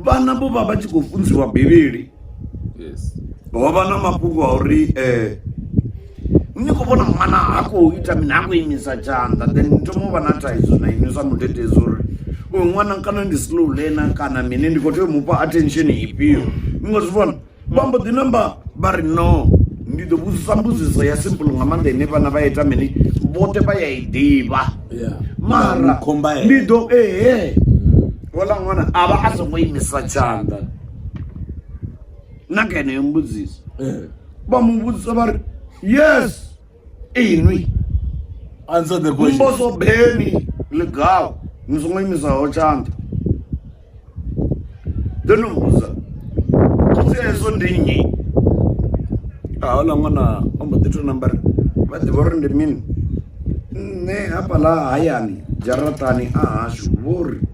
Vhana vho vha vha tshi khou funziwa Bivhili. Ho vha na mafhungo a uri ni khou vhona ṅwana ha khou ita mini, ha khou imisa tshanḓa, then ni thoma u vha na thaidzo na inwi sa mudededzi uri uyu ṅwana kana ndi slow learner kana mini, ndi khou tea u mufha attention ifhio. Ni ngo zwi vhona? Vha mbo ḓi namba vha ri no, ndi ḓo vhudzisa mbudziso ya simple nga maanḓa ine vhana vha ita mini, vhoṱhe vha ya i ḓivha. Mara ndi ḓo ehe houḽa ṅwana a vha a songo imisa tshanḓa na kha yeneyo mbudziso. Vha mu vhudzisa vha ri yes inwi Answer the question. Mboso Beni Ligau ni songo imisaho tshanḓa. Ḓo no mbudza khotsi a Yesu ndi nnyi? A houḽa ṅwana o mbo ḓi tou namba ri vha ḓivha uri ndi mini. Nṋe hafhaḽa hayani dzharaṱani a hashu vho ri.